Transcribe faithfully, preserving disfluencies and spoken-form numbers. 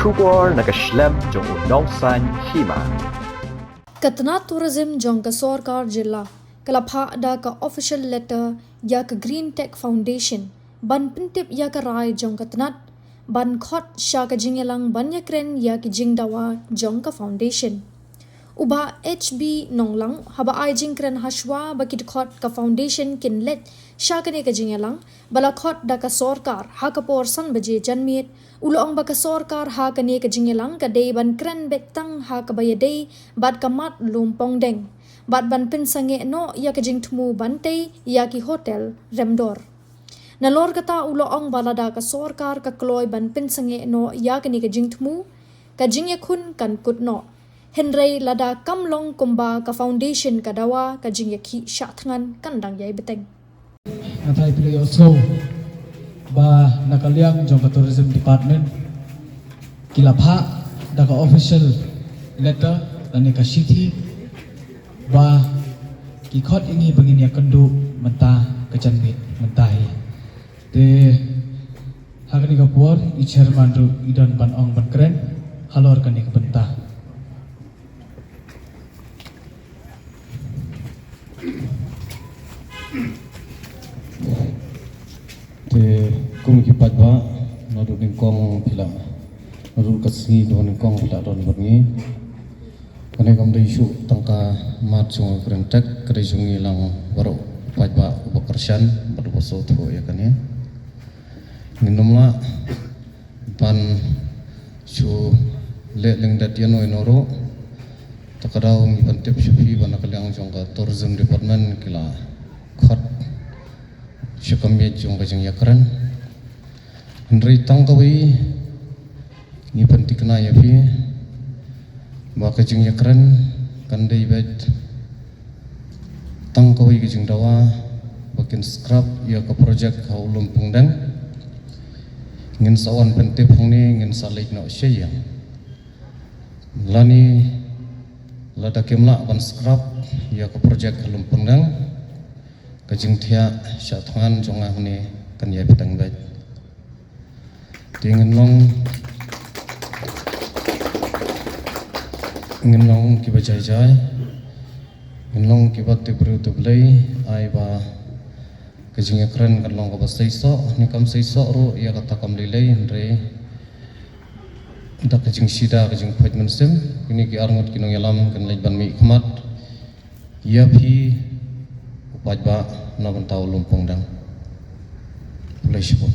Khubor na ka shlem jong u Nongsaiñ Hima. Ka tnat tourism jong ka sorkar jylla ka la phah da ka official letter ïa ka Green Tech Foundation ban pyntip ïa ka rai jong ka tnat ban khot sha ka jingïalang ban ïakren ïa ki jingdawa jong ka foundation. U Bah H B Nonglang, haba ai jingkren hashwa ba ki dkhot ka foundation kin leit sha kane ka jingïalang ba la khot da ka sorkar ha ka por san baje janmiet, u la ong ba ka sorkar ha kane ka jingïalang ka dei ban kren beit tang ha kaba ïadei bad ka mat lum pongdeng bad ban pynsangeh noh ïa ka jingthmu ban tei ïa ki hotel remdor. Nalor kata u la ong ba lada ka sorkar ka kloi ban pynsangeh noh ïa kane ka jingthmu, ka jingïakhun kan kut noh. Hynrei lada kam long kumba ka foundation ka dawa, ka jingïakhih shah thngan kan dang ïai bteng. Nga thait phi la ïohsngew ba na ka liang jong ka tourism department ki la phah da ka official letter lane ka shithi ba ki khot ïa ngi ba ngin ïakynduh mynta ka janmiet mynta hi. Te ha kane ka por i chairman ruh i don ban ong ban kren halor kane ka bynta. Te kum ki paidbah, naduh nyngkong phi la, naduh ka sngi kaba nyngkong phi la don bad ngi. Kane kam dei shuh tang ka mat jong ka Green Tech, ka dei jong ngi lang baroh, paidbah uba kyrshan bad uba sngewthuh ïa kane. Ngin ym lah ban shu leh lyngdet ïano ïano ruh. Te ka daw ngi pyntip sha phi ba na ka liang jong ka tourism department ki la khot sha ka miej jong ka jingïakren. Hynrei tang kawei ngi pynthikna ïa phi ba ka jingïakren kan dei beit tang kawei ka jingdawa ba kin scrap ïa ka project ha u lum pongdeng. Ngin sa wan pyntip hangne, ngin sa leit noh sha ïing. Lane lada kim lah ban scrap ïa ka project ha lum pongdeng, ka jingthiah shah thngan jong nga hangne kan ïai bteng beit. Te ngin long, ngin long kiba jai jai, ngin long kiba tip briew tip Blei, ai ba ka jingïakren kan long kaba seisoh, ne kam seisoh ruh ïa kata kam lei lei, hynrei da ka jingshida ka jingpait mynsiem, kine ki arngut ki nongïalam kin leit ban mih khmat ïa phi u paidbah na bynta u lum pongdeng. Khublei shibun.